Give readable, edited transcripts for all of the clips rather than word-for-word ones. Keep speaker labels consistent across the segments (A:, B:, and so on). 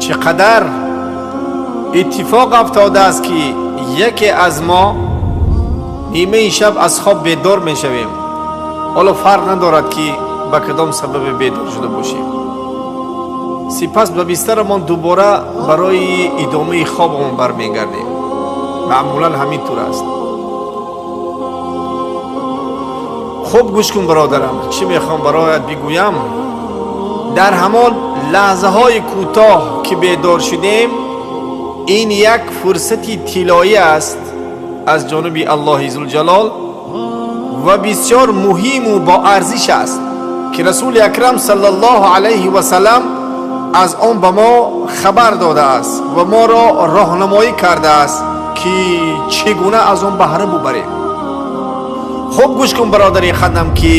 A: Чӣ қадар иттифоқ афтодааст, ки яке аз мо нимаи шаб аз хоб бедор мешавем. Ҳоло фарқ надорад, ки ба кадом сабабе бедор шуда бошем. Сипас ба бистарамон дубора барои идомаи хобамон бармегардем. Маъмулан ҳамин тур аст. Хуб гӯш кун, бародарам, чӣ мехоҳам бароят бигӯям. Дар ҳамон лаҳзаҳои кӯтоҳ, ки бедор шудем, ин як фурсати тиллоӣ аст аз ҷониби Аллоҳи Зулҷалол ва бисёр муҳиму боарзиш аст, ки Расули Акрам саллаллоҳу алайҳи васалам аз он ба мо хабар додааст ва моро роҳнамоӣ кардааст, ки чӣ гуна аз он баҳра бубарем. Хуб гӯш кун, бародари хадам, ки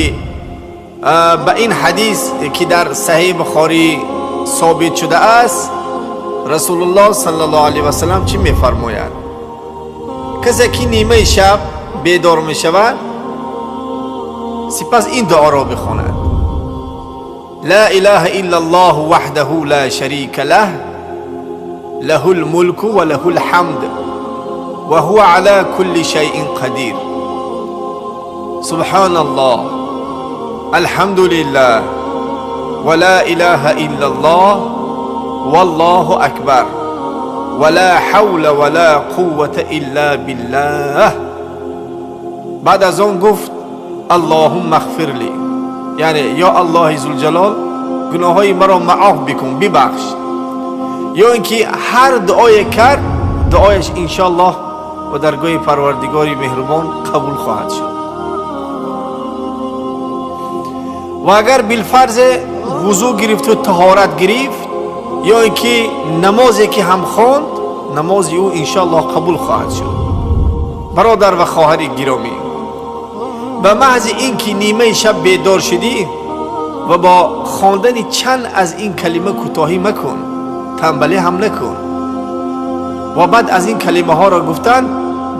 A: ба ин ҳадис, ки дар Саҳеҳи Бухорӣ собит шудааст, Расулуллоҳ саллаллоҳу алайҳи васалам чӣ мефармояд. Касе ки нимаи шаб бедор мешавад, сипас ин дуоро бихонад: ла илаҳа илла Аллоҳу ваҳдаҳу ла шарика лаҳ, лаҳу лмулку ва лаҳу лҳамд, ва ҳува ала кулли шайъин қадир. Субҳаналлоҳ, алҳамду лиллаҳ, ва ла илаҳа илла Аллоҳ, валлоҳу акбар, ва ла ҳавла ва ла қуввата илла биллаҳ. Баъд аз он гуфт: Аллоҳумма ғфир ли, яъне ё Аллоҳи Зулҷалол, гуноҳҳои маро маоф бикун, бибахш. Ё ин ки ҳар дуое кард, дуояш иншоаллоҳ ба даргоҳи Парвардигори меҳрубон қабул хоҳад шуд. Ва агар билфарзе вузӯ гирифту таҳорат гирифт, ё ин ки намозе ки ҳам хонд, намози ӯ иншоаллоҳ қабул хоҳад шуд. Бародар ва хоҳари гиромӣ, ба маҳзи ин ки нимаи шаб бедор шудӣ ва бо хондани чанд аз ин калима кӯтоҳӣ макун, танбалӣ ҳам накун ва баъд аз ин калимаҳоро гуфтан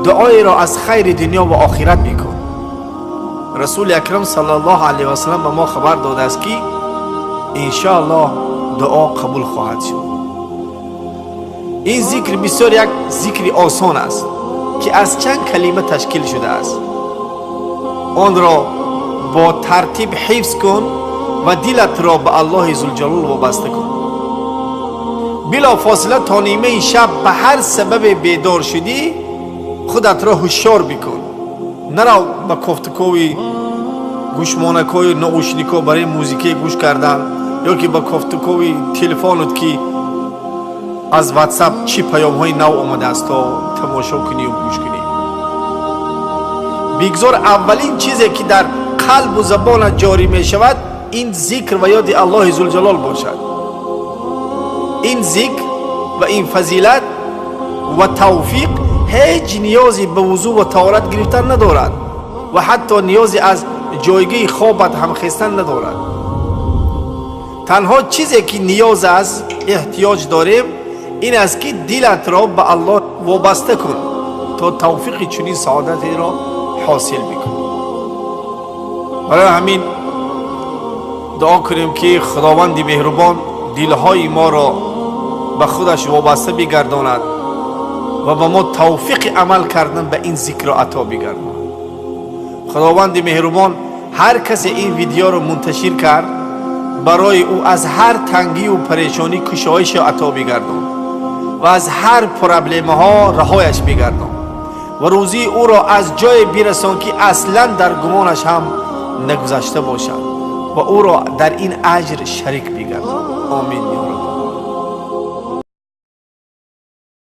A: дуоеро аз хайри дунё ва охират бикун. Расули Акрам саллаллоҳу алайҳи васалам ба мо хабар додааст, ки иншоаллоҳ дуо қабул хоҳад шуд. Ин зикр бисёр як зикри осон аст, ки аз чанд калима ташкил шудааст. Онро бо тартиб ҳифз кун ва дилатро ба Аллоҳи Зулҷалол вобаста кун. Билофосила то нимаи шаб ба ҳар сабабе бедор шудӣ, худатро ҳушёр бикун. Нарав ба кофтукови гӯшмонакҳои наушникҳо барои музикае гӯш кардан ё ки ба кофтукови телефонут, ки аз Ватсап чӣ паёмҳои нав омадааст, то тамошо кунию гӯш кунӣ. Бигзор аввалин чизе, ки дар қалбу забонат ҷорӣ мешавад, ин зикр ва ёди Аллоҳи Зулҷалол бошад. Ин зикр ва ин фазилат ва тавфиқ ҳеҷ ниёзе ба вузӯ ва таҳорат гирифтан надорад ва ҳатто ниёзе аз ҷойгоҳи хобат ҳамхестан надорад. Танҳо чизе, ки ниёз аст, эҳтиёҷ дорем, ин аст, ки дилатро ба Аллоҳ вобаста кун, то тавфиқи чунин саодатеро ҳосил бикунӣ. Барои ҳамин дуо кунем, ки Худованди меҳрубон дилҳои моро ба худаш вобаста бигардонад ва ба мо тавфиқи амал кардан ба ин зикрро ато бигардонад. Худованди меҳрубон ҳар касе ин видеоро мунташир кард, барои ӯ аз ҳар тангию парешонӣ кушоишро ато бигардон ва аз ҳар проблемаҳо раҳояш бигардон ва рӯзии ӯро аз ҷое бирасон, ки аслан дар гумонаш ҳам нагузашта бошад, ва ӯро дар ин аҷр шарик бигардон. Омин.